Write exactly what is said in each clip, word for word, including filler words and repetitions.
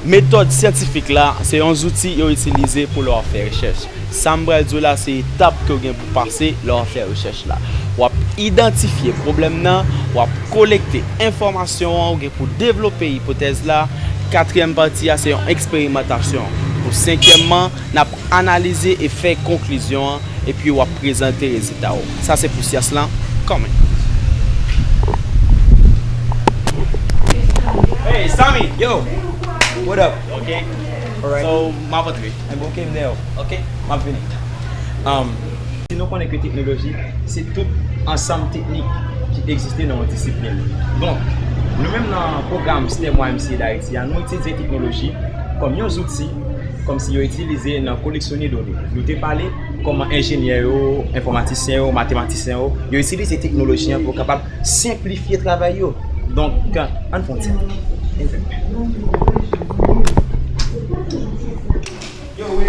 Metòd syantifik la se yon zouti yo itilize pou lè w ap fè rechèch. Sa m pral di w la se etap ke w gen pou pase lè w ap fè rechèch la. W ap idantifye pwoblèm nan, w ap kolekte enfòmasyon an, w gen pou devlope ipotèz la. Katriyèm pati a se yon eksperimantasyon. Pou senkyèmman, n ap analize e fè konklizyon an, epi w ap prezante rezilta w. Sa se pou syans lan, kòman? Hey, Samy! Yo! What up? Ok. Alright. So, m ap antre. Enben, ok, m dèyè w. Ok. M ap vini. Um, si nou konnen ke teknoloji, se tout ansanm teknik ki egziste nan yon disiplin. Donk, nou menm nan pwogram stem Y M C A D'Haïti a, nou itilize teknoloji kòm yon zouti, kòmsi yo itilize nan koleksyone done. Nou te pale kòman enjenyè yo, enfòmatisyen yo, matematisyen yo, yo itilize teknoloji an pou yo kapab senplifye travay yo. Donk, ann fè yon ti Yo, wi.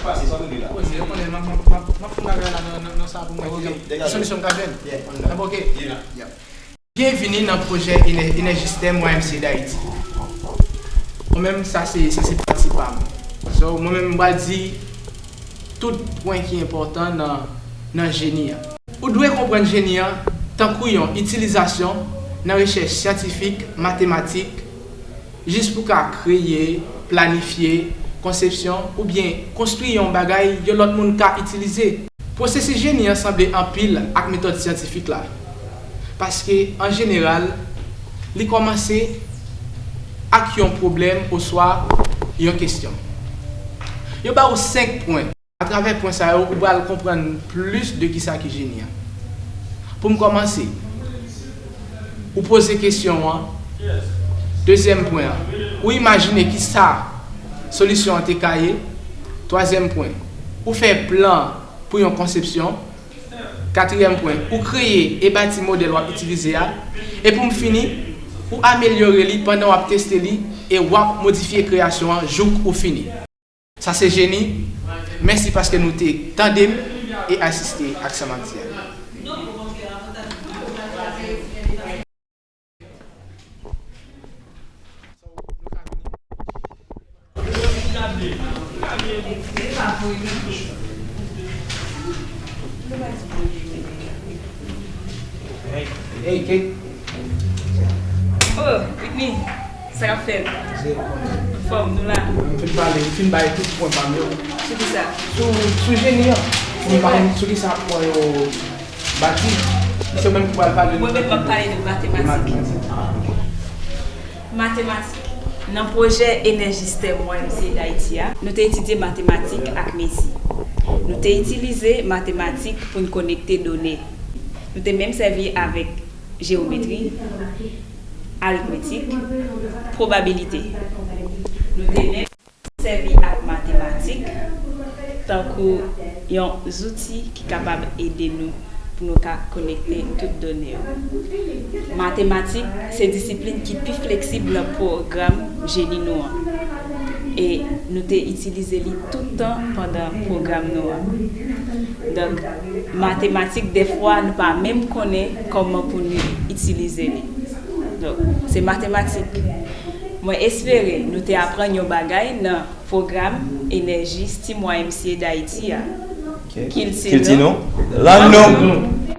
Pase, sa w rele la? Yo konnen, m ap, m ap, m ap, m ap fè yon bagay la nan, nan, nan sa pou m wè ki jan, ki solisyon m ka jwenn. Ann, ok. Byenvini nan pwojè Enè-, Enèji stem Y M C A D'Haïti. Mwen menm, sa se, sa se pati pa m. So, mwen menm, m pral di tout pwen ki enpòtan nan, nan jeni an. Ou dwe konprann jeni an tankou yon itilizasyon nan rechèch syantifik, matematik, jis pou ka kreye, planifye, konsepsyon, oubyen konstwi yon bagay yon lòt moun ka itilize. Pwosesis jeni an sanble anpil ak metòd syantifik la, paske, an jeneral, li kòmanse ak yon pwoblèm oswa yon kesyon. Yo ba w senk pwen. Atravè pwen sa yo, ou pral konprann plis de kisa ki jeni an. Pou m kòmanse, ou poze kesyon an. Dezyèm pwen an, ou imajine kisa solisyon an te ka ye. Twazyèm pwen, ou fè plan pou yon konsepsyon. Katriyèm pwen, ou kreye e bati modèl w ap itilize a. E pou m fini, ou amelyore li pandan w ap teste li e w ap modifye kreyasyon an jouk ou fini. Sa se jeni. Mèsi paske nou te tande m e asiste ak sa m ap di a. Hey, Kate. Oh, Whitney, sa k ap fèt? Anfòm, nou la. M fin pale, m fin bay tout pwen pa m yo. Sou ki sa? Sou, sou jeni an. M pa konn sou ki sa pwen yo bati. Se menm ki pral pale. Mwen menm, m ap pale de matematik. Matematik. Ah, ok. Matematik. Nan pwojè Enèji stem Y M C A D'Haïti a, nou te etidye matematik ak mezi. Nou te itilize matematik pou n konekte done. Nou te menm sèvi avèk jewometri, aritmetik, pwobabilite. Nou te menm sèvi ak matematik tankou yon zouti ki kapab ede nou pou nou ka konekte tout done yo. Matematik se disiplin ki pi fleksib nan pwogram jeni nou an. E nou te itilize li tout tan pandan pwogram nou an. Donk, matematik, dèfwa, nou pa menm konnen kòman pou nou itilize li. Donk, se matematik. Mwen espere nou te aprann yon bagay nan pwogram Enèji stem Y M C A D'Haïti a. Ok. Kilti nou. Kilti nou. Lang nou.